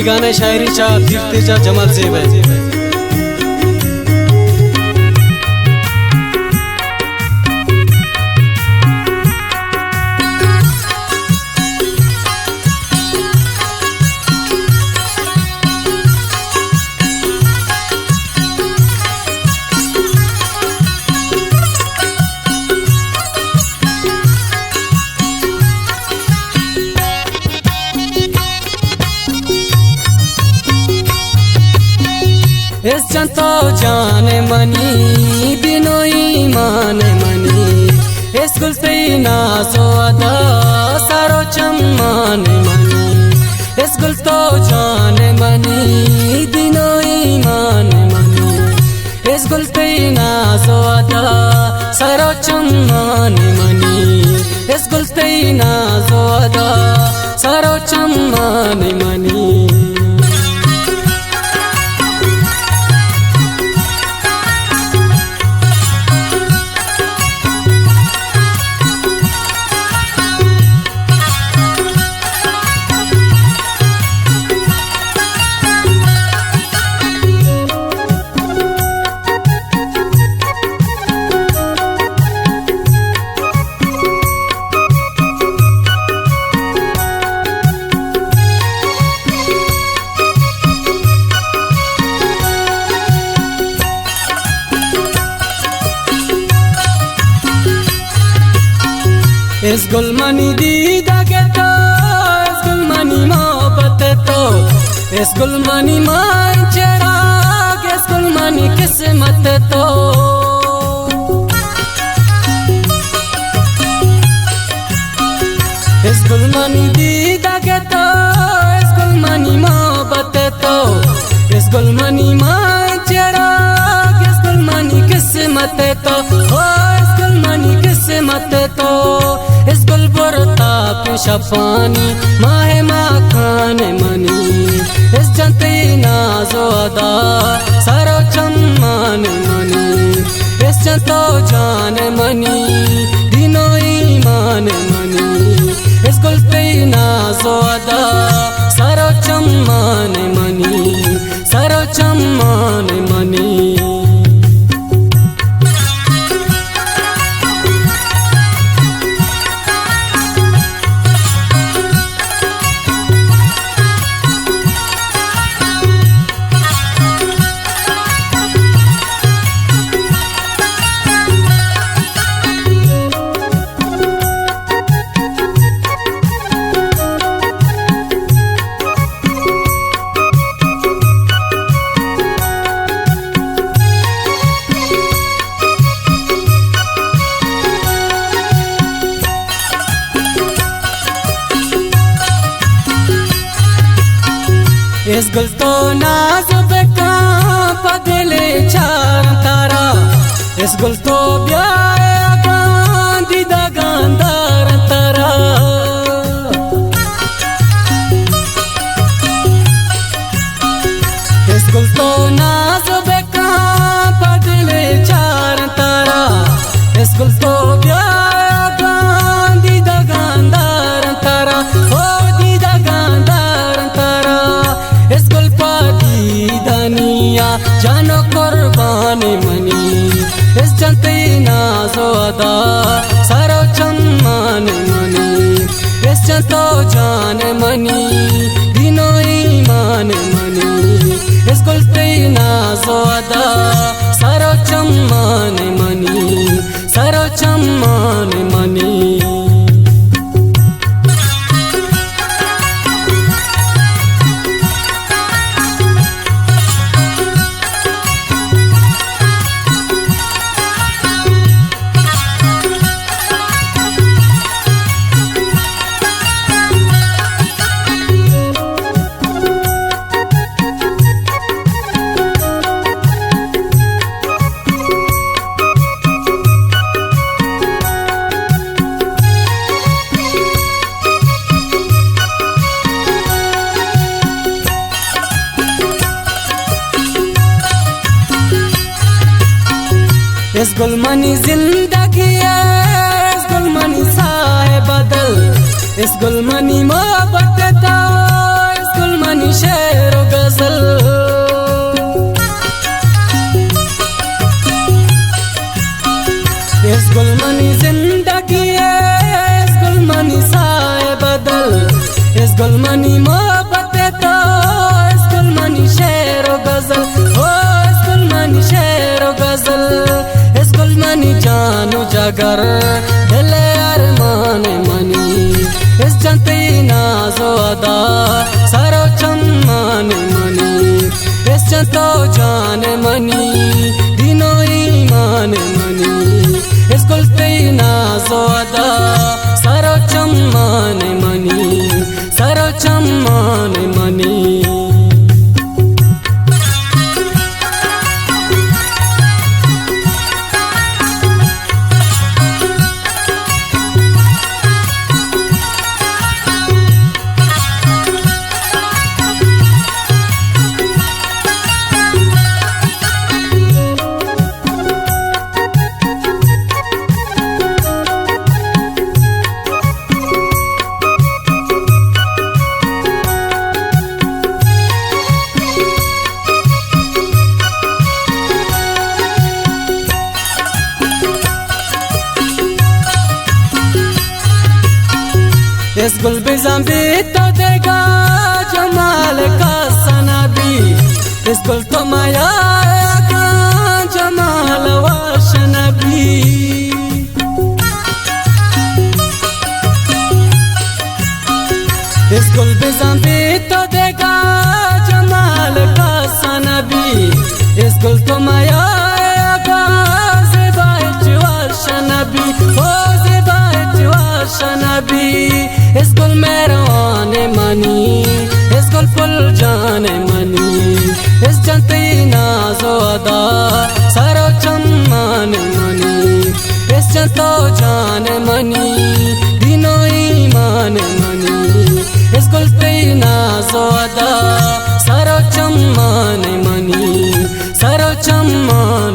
گانا شاعری چا تیر تیجا جمال زیب ءِ۔ اس جان تو جان منی، دین و ایمان منی، اس گل تئی ناز و ادا، سر و چمان منی، اس گل تو جان منی، دین و ایمان منی۔ اس گل تئی ناز و ادا، سر و چمان منی۔ اس گل تئی ناز و ادا، سر و چمان منی۔ اس گل منی دیدگ تو، اس گل منی محبت تو، اس گل منی مان چراغ، اس گل منی قسمت تو۔ اس گل منی دیدگ تو، اس گل منی محبت تو، اس گل منی مان چراغ، اس گل منی قسمت تو، او اس گل منی قسمت تو، اس گل برتا پہ شپانی ماہ ماکان منی، اس جان تئی ناز و ادا، سر و چمان منی۔ اس جان تو جان منی، دین و ایمان منی۔ اس گل تئی ناز و ادا، سر و چمان منی، سر و چمان منی۔ اس گل تو ناز بکاں پہ دل چار ترا، اس گل تو بیا اگاں دیدگاں دار ترا۔ اس گل تو ناز بکاں پہ دل چار ترا، اس گل تو بیا اگاں دیدگاں دار ترا، او دیدگاں دار ترا۔ اس گل پہ دیدنیا جان قربان منی، اس جان تئی ناز و ادا، سر و چمان منی۔ اس جان تو جان منی، دین و ایمان منی۔ اس گل تئی ناز و ادا، سر و چمان منی، سر و چمان منی۔ اس گل منی زندگی ءِ، اس گل منی ساہ ءِ بدل، اس گل منی محبت ءِ تو، اس گل منی شعر اس گل منی زندگی ءِ، اس گل منی ساہ ءِ بدل، اس گل منی محبت ءِ تو، اس گل منی شعر و غزل، او اس گل منی شعر و غزل، اس گل منی جان و جگر، دل ءِ ارمان منی، اس جان تئی ناز و ادا، سر و چمان منی۔ اس جان تو جان منی، دین و ایمان منی، اس گل تئی ناز و ادا، سر و چمان منی، سر و چمان منی۔ اس گل بزاں بے تو دگہ جمال کس نہ بی، اس گل تو میار اگاں جمال وش نہ بی۔ اس گل بزاں بے تو دگہ جمال کس نہ بی، اس گل تو میار اگاں زیبا ہچ وش نہ بی، او زیبا ہچ وش نہ بی۔ اس گل مہروان منی، اس گل پل جان منی، اس جان تئی ناز و ادا، سر و چمان منی، اس جان تو جان منی، دین و ایمان منی، اس گل تئی ناز و ادا، سر و چمان منی، سر و چمان